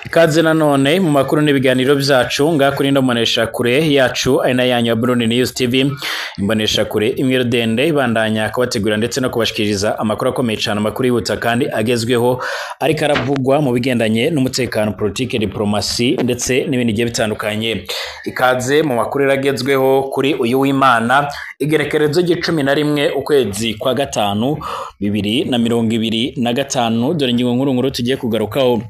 Ikaze nanone mu makuru n'ibiganiro byacu ngaha kuri ino mboneshakure yacu ari na yanyu ya Burundi News TV, imboneshakure imwe rudende ibandanya kubategurira ndetse no kubashikiriza amakuru akomeye cyane, amakuru yihuta kandi agezweho ariko aravugwa mu bigendanye n'umutekano, politike, diplomasi ndetse n'ibindi bigiye bitandukanye. Ikaze mu makuru agezweho kuri uyu w'Imana, igerekerezo ry'icumi na rimwe ukwezi kwa gatanu 2025. Dore ingingo nkuru nkuru tugiye kugarukaho.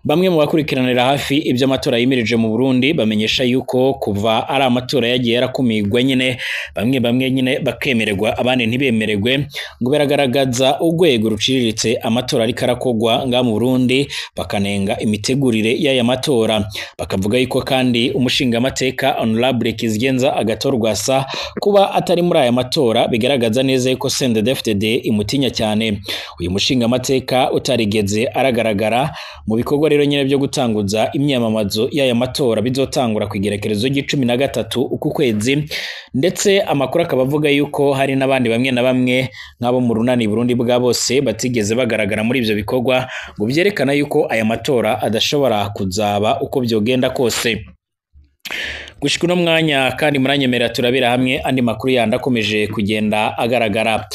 Bamwe mu bakurikiranira hafi iby'amatora yimirije mu Burundi bamenyesha yuko kuva ari amatora yagiye yarakumigwa nyine, bamwe bamwe nyine bakemererwa, abandi ntibemererwe, ngo biragaragaza urwego ruciriritse amatora ariko arakogwa ngaha mu Burundi, bakanenga imitegurire y'aya matora. Bakavuga yuko kandi umushingamateka Honorable Kizigenza Agathon Rwasa kuba atari muri aya matora bigaragaza neza yuko CNDD-FDD imutinya cyane. Uyu mushingamateka utarigeze aragaragara mu bikorwa rero nyine byo gutanguza imyamamazo y'aya matora bizotangura ku igerekerezo ry'icumi na gatatu uku kwezi, ndetse amakuru akaba avuga yuko hari n'abandi bamwe na bamwe nk'abo mu runani Burundi bwa bose batigeze bagaragara muri ivyo bikorwa, ngo vyerekana yuko aya matora adashobora kuzaba uko vyogenda kose. Gushika uno mwanya kandi muranyemerera turabira hamwe andi makuru yandi akomeje kugenda agaragara.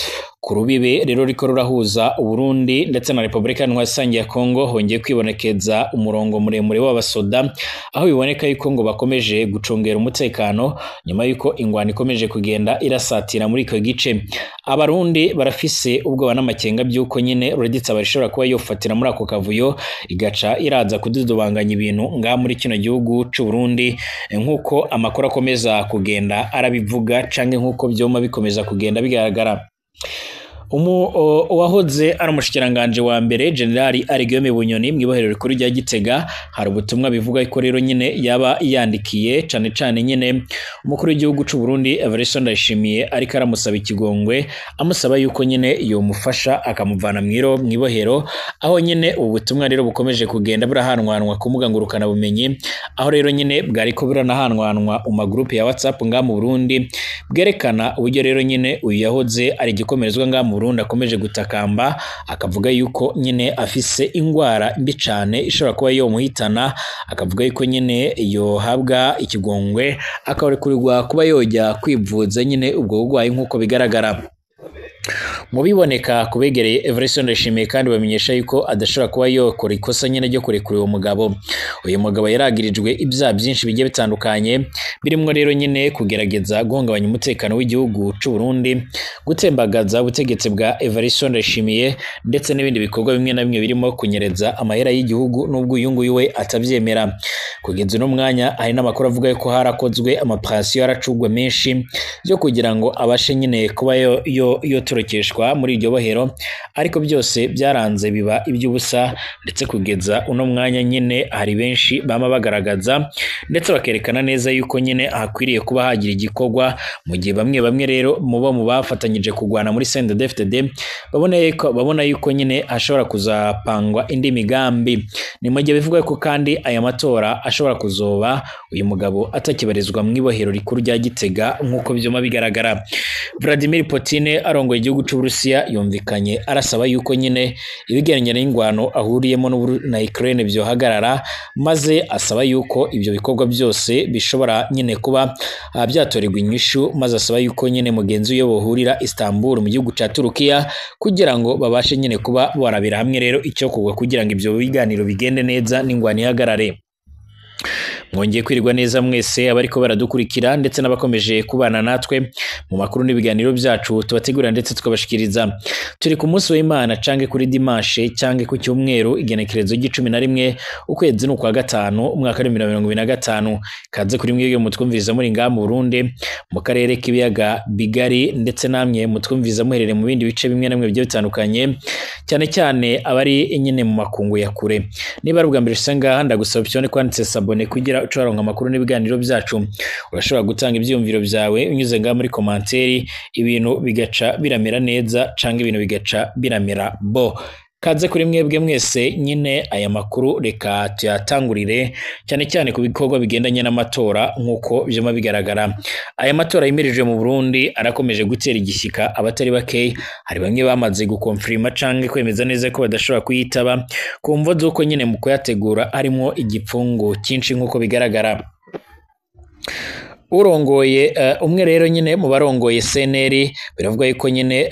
Ku rubibe rero riko rurahuza Uburundi ndetse na Repubulika Iharanira ya Kongo hongeye kwibonekeza umurongo muremure w'abasoda, aho biboneka yuko ngo bakomeje gucungera umutekano nyuma yuko ingwano ikomeje kugenda irasatira muri icyo gice. Abarundi barafise ubwoba n'amakenga by'uko nyine RED-Tabara ishobora kuba yofatira muri ako kavuyo, igaca iraza kududubanganya ibintu ngaha muri kino gihugu c'u Burundi, nk'uko amakuru akomeza kugenda arabivuga canke nk'uko vyoma bikomeza kugenda bigaragara. Uwahoze ari umushikiranganje wa mbere, General Alain Bunyoni, mw'ibohero rikuru rya Gitega hari ubutumwa bivuga ko rero nyine yaba yandikiye cane cane nyine umukuru w'igihugu c'u Burundi Evariste Ndayishimiye, ariko aramusaba ikigongwe, amusaba yuko nyine yomufasha akamuvana mwiro mw'ibohero, aho nyine ubu butumwa rero bukomeje kugenda burahanwanwa ku mbuga ngurukana bumenyi, aho rero nyine bwariko buranahanwanwa mu magroupe ya WhatsApp ngaha mu Burundi, bwerekana uburyo rero nyine uyu yahoze ari igikomerezwa ngaha mu Burundi akomeje gutakamba, akavuga yuko nyine afise ingwara mbi cane ishobora kuba yomuhitana, akavuga yuko nyine yohabwa ikigongwe akarekurwa kuba yojya kwivuza nyine ubwo burwayi nk'uko bigaragara. Mu biboneka kubegereye Evariste Ndayishimiye kandi bamenyesha yuko adashobora kuba yokora ikosa nyine ryo kurekura uwo mugabo. Uyu mugabo yaragirijwe ibyaha byinshi bigiye bitandukanye, birimwo rero nyine kugerageza guhungabanya umutekano w'igihugu c'u Burundi, gutembagaza ubutegetsi bwa Evariste Ndayishimiye, ndetse n'ibindi bikorwa bimwe na bimwe birimo kunyereza amahera y'igihugu, nubwo uyu nguyu we atavyemera. Kugeza uno mwanya hari n'amakuru avuga yuko harakozwe amaoperation, yaracugwe menshi yo kugira ngo abashe nyine kuba yotorokeshwa muri iryo bohero, ariko byose byaranze biba iby'ubusa. Ndetse kugeza uno mwanya nyine hari benshi bama bagaragaza ndetse bakerekana neza yuko nyine hakwiriye kuba hagira igikorwa, mu gihe bamwe bamwe rero mubo mu bafatanyije kurwana muri CNDD-FDD babona yuko nyine hashobora kuzapangwa indi migambi. Ni mu gihe bivuga ko kandi aya matora ashobora kuzoba uyu mugabo atakibarizwa mu ibohero rikuru rya Gitega nk'uko vyoma bigaragara. Vladimir Putin arongoye igihugu c'Uburusiya yumvikanye arasaba yuko nyine ibigendanye n'ingwano ahuriyemo na Ukraine vyohagarara, maze asaba yuko ibyo bikorwa byose bishobora nyine kuba byatorerwa inyishu, maze asaba yuko nyine mugenzi we bohurira Istanbul mu gihugu ca Turukiya kugira ngo babashe nyine kuba barabira hamwe rero icyo kugwa kugira ngo ibyo biganiro bigende neza n'ingwano ihagarare. Mwongeye kwirirwa neza mwese abariko baradukurikira ndetse n'abakomeje kubana natwe mu makuru n'ibiganiro byacu tubategurira ndetse tukabashikiriza. Turi ku munsi w'Imana canke kuri dimanche canke ku cyumweru, igenekerezo ry'icumi na rimwe ukwezi ni ukwa gatanu umwaka wa 2025. Kaze kuri mwebwe mutwumviriza muri ngaha mu Burundi, mu karere k'ibiyaga bigari, ndetse namwe mutwumviriza muherereye mu bindi bice bimwe na bimwe bigiye bitandukanye, cyane cyane abari nyine mu makungu ya kure. Niba ari ubwa mbere ushitse ngaha, ndagusaba cyane kwanditse s'abonner kugira ucaronka amakuru n'ibiganiro byacu. Urashobora gutanga ivyiyumviro byawe unyuze ngaha muri commentaire, ibintu bigaca biramera neza canke ibintu bigaca biramera bo. Kaze kuri mwebwe mwese nyine aya makuru reka tuyatangurire cyane cyane ku bikorwa bigendanye n'amatora nk'uko vyama bigaragara. Aya matora yimirije mu Burundi arakomeje gutera igishyika abatari bake. Hari bamwe bamaze gukonfirma canke kwemeza neza ko badashobora kuyitaba ku mvo z'uko nyine mu kuyategura harimwo igipfungu cyinshi nk'uko bigaragara. Urongoye umwe rero nyine mu barongoye CNL biravuga yuko nyine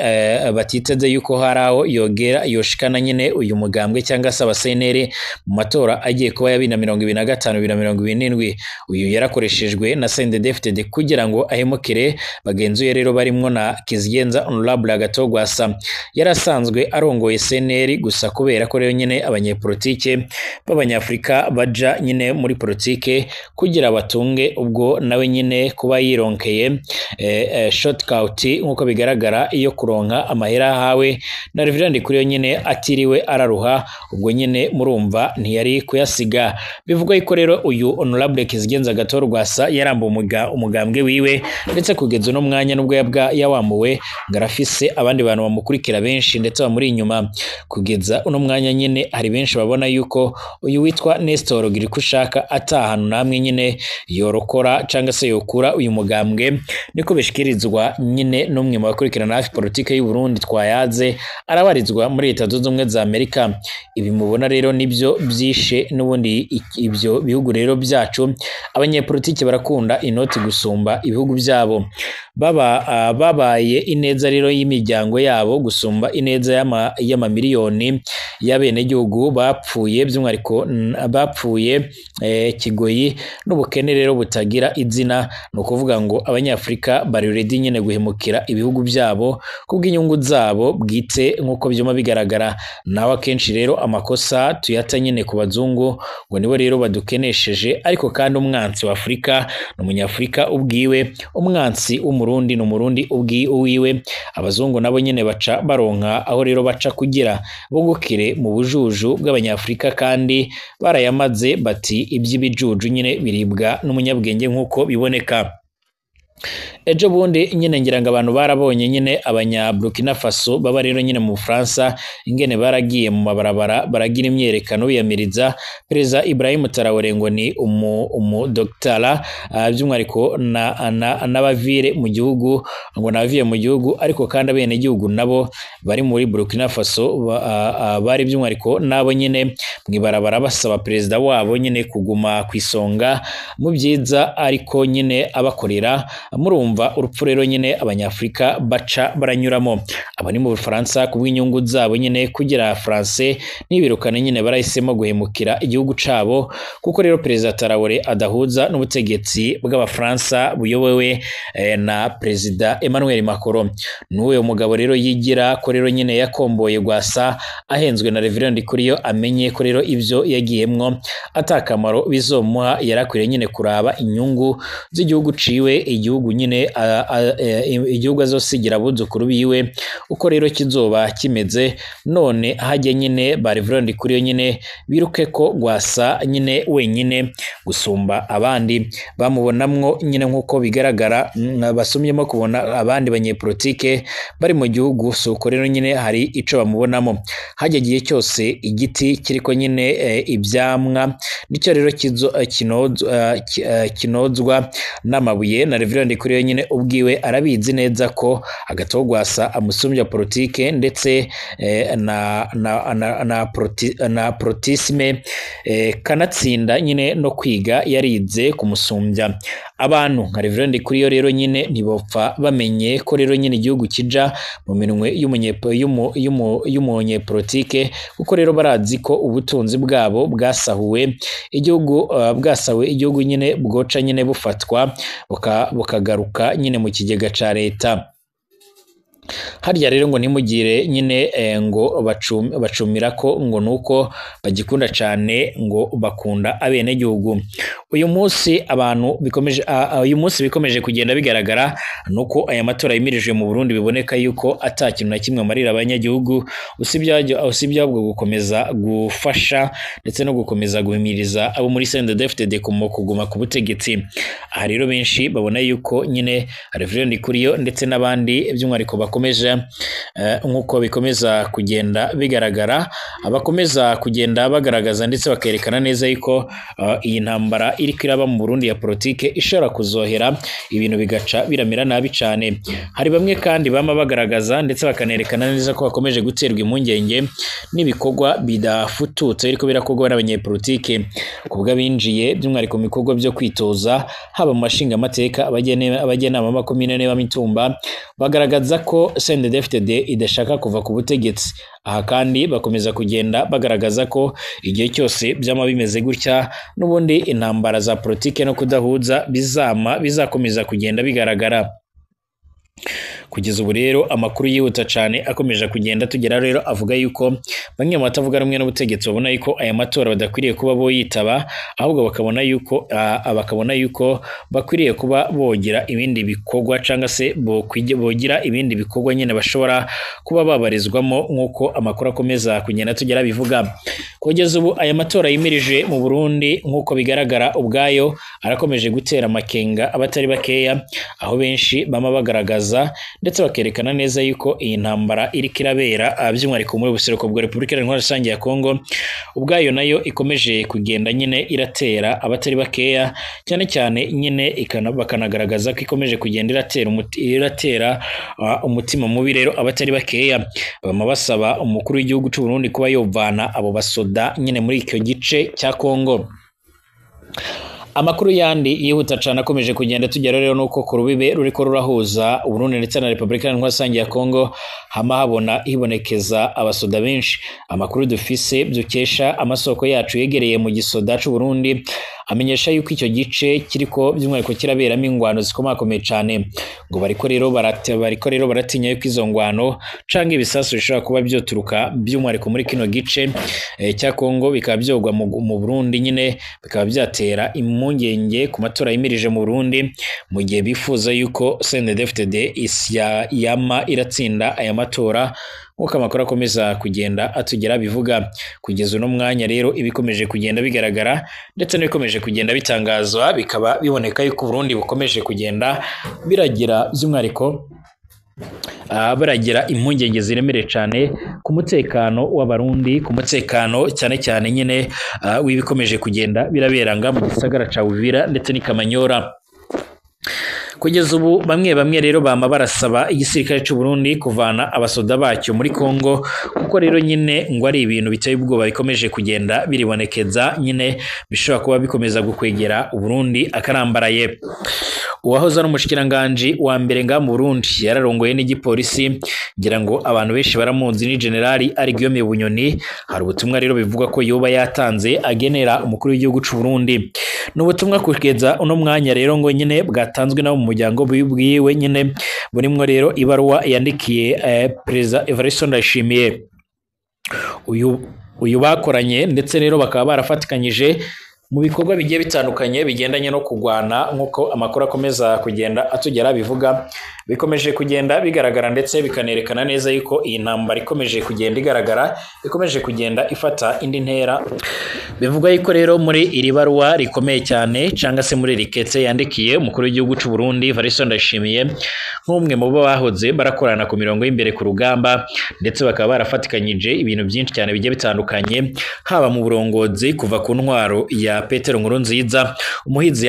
batiteze yuko hari aho yogera yoshikana nyine uyu mugambwe cyangwa se aba CNL mu matora agiye kuba ya 2025 2027. Uyu yarakoreshejwe na CNDD-FDD kugira ngo ahemukire bagenzi be rero barimwo na Kizigenza Honorable Agathon Rwasa. Yarasanzwe arongoye CNL gusa kubera ko rero nyine abanyepolitike b'abanyafrika baja nyine muri politike kugira batunge, ubwo nawe nyine kuba yironkeye shortcut nkuko bigaragara iyo kuronka amahera ahawe na Reverend Ndikuriyo nyine atiriwe araruha, ubwo nyine murumva ntiyari kuyasiga. Bivugwa yuko rero uyu Honorable Kizigenza Agathon Rwasa yarambuye umugambwe wiwe, ndetse kugeza uno mwanya nubwo yabwa yawamuwe ngarafise abandi bantu bamukurikira benshi ndetse bamuri inyuma. Kugeza uno mwanya nyine hari benshi babona yuko uyu witwa Nestor Girikushaka atahanu namwe nyine yorokora cyangwa se yokura uyu mugambwe, niko bishikirizwa nyine n'umwe mu bakurikirana hafi politike y'u Burundi twayaze, arabarizwa muri Leta Zunze Ubumwe za Amerika. Ibi mubona rero nibyo byishe n'ubundi ibyo bihugu rero byacu. Abanyepolitike barakunda inoti gusumba ibihugu byabo, babaye ineza rero y'imiryango yabo gusumba ineza y'amamiliyoni y'abenegihugu bapfuye, by'umwihariko bapfuye kigoyi n'ubukene rero butagira izina. Ni ukuvuga ngo abanyafrika bari ready nyine guhemukira ibihugu byabo kubw'inyungu zabo bwite nk'uko byuma bigaragara. Naho akenshi rero amakosa tuyata nyine ku bazungu ngo nibo rero badukenesheje, ariko kandi umwansi wa Afrika ni umunyafrika ubwiwe, umwansi w'umurundi ni umurundi ubwiwe. Abazungu nabo nyine baca baronka aho rero baca kugira bungukire mu bujuju bw'abanyafrika, kandi barayamaze bati iby'ibijuju nyine biribwa n'umunyabwenge nk'uko biboneka. Ejo bundi nyine ngira ngo abantu barabonye nyine abanya Burkina Faso baba rero nyine mu Bufaransa ingene baragiye mu mabarabara baragira imyerekano biyamiriza Perezida Ibrahim Traoré ngo ni umu doctora by'umwihariko n'abavire mu gihugu, ngo nabaviye mu gihugu, ariko kandi abene gihugu nabo bari muri Burkina Faso bari by'umwihariko nabo nyine mwibarabara basaba perezida wabo nyine kuguma ku isonga mu byiza ariko nyine abakorera. Murumva urupfu rero nyine abanyafrika baca baranyuramo. Aba ni mu Bufaransa kubw'inyungu zabo nyine kugira France nibirukane nyine barahisemo guhemukira igihugu cabo, kuko rero Perezida Traoré adahuza n'ubutegetsi bw'Abafaransa buyobowe na Perezida Emmanuel Macron. N'uwo mugabo rero yigira ko rero nyine yakomboye Rwasa ahenzwe na Reverend Ndikuriyo, amenye ko rero ibyo yagiyemwo atakamaro bizomuha, yarakwiriye nyine kuraba inyungu z'igihugu ciwe, igihugu nyine igihugu azosigira abuzukuru biwe uko rero kizoba kimeze. None hajye nyine ba Reverend Ndikuriyo nyine biruke ko Rwasa nyine wenyine gusumba abandi bamubonamwo nyine nkuko bigaragara, basumyemo kubona abandi banyepolitike bari mu gihugu, suko rero nyine hari ico bamubonamo. Hajye gihe cyose igiti kiriko nyine ibyamwa nicyo rero kinozwa n'amabuye, na Reverend Ndikuriyo nyine ubwiwe arabizi neza ko Agathon Rwasa amusumbya politike ndetse na protisme, kanatsinda nyine no kwiga yarize kumusumbya. Abantu nka Reverend Ndikuriyo rero nyine ntibopfa bamenye ko rero nyine igihugu kija mu minwe y'umunyepolitike, kuko rero barazi ko ubutunzi bwabo bwasahuwe igihugu, bwasahuwe igihugu nyine bwoca nyine bufatwa bukagaruka nyine mu kigega ca leta. Harya rero ngo ntimugire nyine ngo bacumira ko ngo nuko bagikunda cyane ngo bakunda abenegihugu. Uyu munsi abantu bikomeje, uyu munsi bikomeje kugenda bigaragara nuko aya matora yimirije mu Burundi biboneka yuko atakintu na kimwe amarira abanyagihugu, usibye ahubwo gukomeza gufasha ndetse no gukomeza guhimiriza abo muri CNDD-FDD kuguma ku butegetsi. Aha rero benshi babona yuko nyine Reverend Ndikuriyo ndetse n'abandi by'umwihariko bakomeye bakomeje nk'uko bikomeza kugenda bigaragara, abakomeza kugenda bagaragaza ndetse bakerekana neza yuko iyi ntambara iriko iraba mu Burundi ya politike ishobora kuzohera ibintu bigaca biramera nabi cane. Hari bamwe kandi bama bagaragaza ndetse bakanerekana neza ko bakomeje guterwa impungenge n'ibikorwa bidafututse biriko birakorwa n'abanyepolitike kubwa binjiye by'umwihariko mu bikorwa byo kwitoza, haba mu mashinga amateka, abagenama b'amakomine n'abamitumba, bagaragaza ko CNDD-FDD idashaka kuva ku butegetsi. Aha kandi bakomeza kugenda bagaragaza ko igihe cyose byama bimeze gutya n'ubundi intambara za politike no kudahuza bizama bizakomeza kugenda bigaragara. Kugeza ubu rero amakuru yihuta cyane akomeje kugenda tugera rero avuga yuko bamwe mu batavuga rumwe n'ubutegetsi babona yuko aya matora badakwiriye kuba bo yitaba, ahubwo bakabona yuko bakwiriye kuba bogira ibindi bikorwa cyangwa se bogira ibindi bikorwa nyine bashobora kuba babarizwamo, nk'uko amakuru akomeza kugenda tugera bivuga. Kugeza ubu aya matora yimirije mu Burundi nk'uko bigaragara ubwayo arakomeje gutera amakenga abatari bakeya, aho benshi bama bagaragaza ndetse bakerekana neza yuko iyi ntambara iriko irabera by'umwihariko muri buseruko bwa Repubulika Iharanira Rusange ya Kongo ubwayo nayo ikomeje kugenda nyine iratera abatari bakeya, cyane cyane nyine bakanagaragaza ko ikomeje kugenda iratera umutima mubi rero abatari bakeya. Bama basaba umukuru w'igihugu cy'u Burundi kuba yovana abo basoda nyine muri icyo gice cya Kongo. Amakuru yandi yihuta cyane akomeje kugenda tugera rero nuko ku rubibe ruriko rurahuza Burundi ndetse na Repubulika Iharanira Rusange ya Kongo hama habona hibonekeza abasoda benshi. Amakuru dufise dukesha amasoko yacu yegereye mu gisoda c'u Burundi amenyesha yuko icyo gice kiriko by'umwihariko kiraberamo ingwano zikomakomeye cyane, ngo bariko rero baratinya yuko izo ngwano canke ibisasu bishobora kuba byoturuka by'umwihariko muri kino gice cya Kongo bikaba byogwa mu Burundi nyine, bikaba byatera impungenge ku matora yimirije mu Burundi, mu gihe bifuza yuko CNDD-FDD yama iratsinda aya matora nk'uko amakuru akomeza kugenda atugera bivuga. Kugeza uno mwanya rero ibikomeje kugenda bigaragara ndetse n'ibikomeje kugenda bitangazwa bikaba biboneka yuko Burundi bukomeje kugenda biragira by'umwihariko baragira impungenge ziremereye cyane ku mutekano w'abarundi, ku mutekano cyane cyane nyine w'ibikomeje kugenda biraberanga mu gisagara ca Uvira ndetse n'ikamanyora. Kugeza ubu bamwe bamwe rero bama barasaba igisirikare cy'u Burundi kuvana abasoda bacyo muri Kongo, kuko rero nyine ngo ari ibintu biteye ubwoba bikomeje kugenda biribonekeza nyine bishobora kuba bikomeza gukwegera Burundi akarambaraye. Uwahoze ari umushikiranganje wa mbere nga mu Burundi yararongoye n'igipolisi, ngira ngo abantu benshi baramunzi, ni General Guillaume Bunyoni. Hari ubutumwa rero bivuga ko yoba yatanze agenera umukuru w'igihugu cy'u Burundi. N'ubutumwa kugeza uno mwanya rero ngo nyine bwatanzwe na mu muryango bwiwe nyine burimwo rero ibaruwa yandikiye Perezida Evariste Ndayishimiye uyu bakoranye, ndetse rero bakaba barafatikanyije mu bikorwa bigiye bitandukanye bigendanye no kugwana, nk'uko amakuru akomeza kugenda atugera bivuga. Bikomeje kugenda bigaragara ndetse bikanerekana neza yuko iyi ntambara ikomeje kugenda igaragara, ikomeje kugenda ifata indi ntera. Bivugwa yuko rero muri iri baruwa rikomeye cyane cyangwa se muri riketse yandikiye umukuru w'igihugu cy'u Burundi Evariste Ndayishimiye, nk'umwe mu bo bahoze barakorana ku mirongo y'imbere ku rugamba, ndetse bakaba barafatikanyije ibintu byinshi cyane bigiye bitandukanye, haba mu burongozi kuva ku ntwaro ya Petero Nkurunziza, umuhisi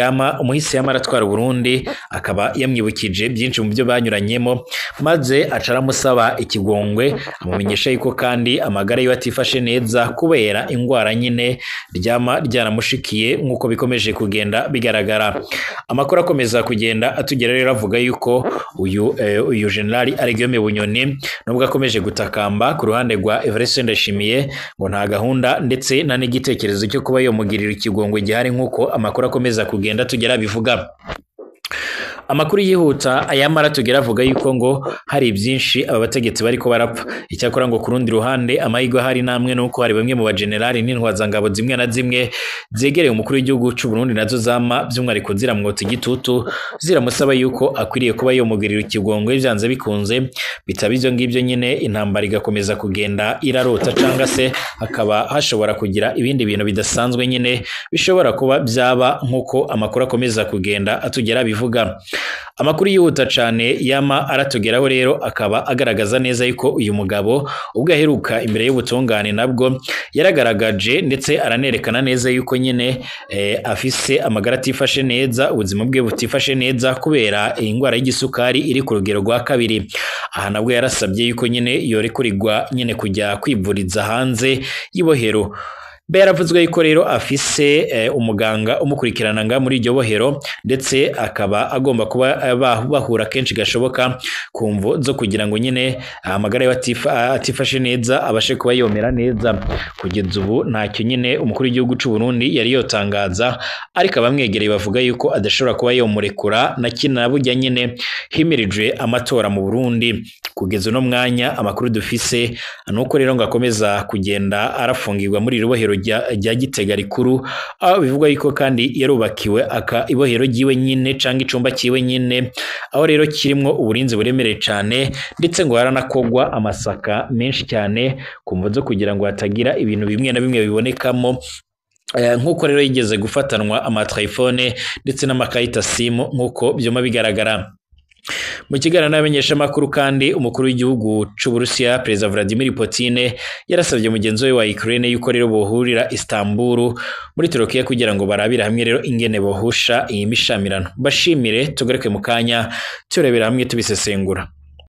yama aratwara Burundi, akaba yamwibukije byinshi mu byo banyuranyemo, maze aca aramusaba ikigongwe, amumenyesha yuko kandi amagara yiwe atifashe neza kubera ingwara nyine ryama ryaramushikiye, nk'uko bikomeje kugenda bigaragara. Amakuru akomeza kugenda atugera rero avuga yuko uyu General Guillaume Bunyoni nubwo akomeje gutakamba ku ruhande rwa Evariste Ndayishimiye ngo nta gahunda ndetse nta n'igitekerezo cyo kuba yomugirira ikigongwe gihari, nk'uko amakuru akomeza kugenda tugera bivuga. Amakuru yihuta ayamara tugera avuga yuko ngo hari byinshi aba bategetsi bariko barapfa. Icyakora ngo kurundi ruhande amahirwe hari namwe nuko hari bamwe mu bagenerali n'intwazangabo zimwe na zimwe zegereye umukuru w'igihugu cy'u Burundi nazo zama by'umwihariko ziramwotsa igitutu, ziramusaba yuko akwiriye kuba yomugirira ikigongwe byanze bikunze, bitaba ibyo ngibyo nyine intambara igakomeza kugenda irarota, cyangwa se hakaba hashobora kugira ibindi bintu bidasanzwe nyine bishobora kuba byaba, nk'uko amakuru akomeza kugenda atugera bivuga. Amakuru yihuta cane yama aratugeraho rero akaba agaragaza neza yuko uyu mugabo ubwo aheruka imbere y'ubutungane nabwo yaragaragaje ndetse aranerekana neza yuko nyene afise amagara atifashe neza, ubuzima bwe butifashe neza kubera indwara y'igisukari iri ku rugero rwa kabiri. Aha nabwo yarasabye yuko nyene yorekurirwa nyene kujya kwivuriza hanze y'ibohero. Yaravuzwe yuko rero afise umuganga umukurikirana nga muri iryo bohero, ndetse akaba agomba kuba bahura kenshi gashoboka ku mvo zo kugira ngo nyine amagara ye atifashe neza abashe kuba yomera neza. Kugeza ubu ntacyo nyine umukuru w'igihugu c'u Burundi yari yotangaza, ariko abamwegereye bavuga yuko adashobora kuba yomurekura na kina burya nyine himirijwe amatora mu Burundi. Kugeza uno mwanya amakuru dufise nuko rero ngo akomeza kugenda arafungirwa muri iri bohero rya Gitega rikuru, aho bivugwa yuko kandi yarubakiwe aka ibohero ryiwe nyine canke icumba ciwe nyine, aho rero kirimwo uburinzi buremereye cane, ndetse ngo haranakogwa amasaka menshi cyane ku mvo zo kugira ngo hatagira ibintu bimwe na bimwe bibonekamo. Nk'uko rero yigeze gufatanwa amatrayifone ndetse n'amakarita simu nk'uko byuma bigaragara. Mu kiganiro n'abamenyeshamakuru kandi umukuru w'igihugu c'u Burusiya Perezida Vladimir Putin yarasabye mugenzi we wa Ukraine yuko rero bohurira Istanbul muri Turukiya kugira ngo barabire hamwe rero ingene bohusha iyi mishamirano. Bashimire, tugaruke mu kanya turebera hamwe tubisesengura.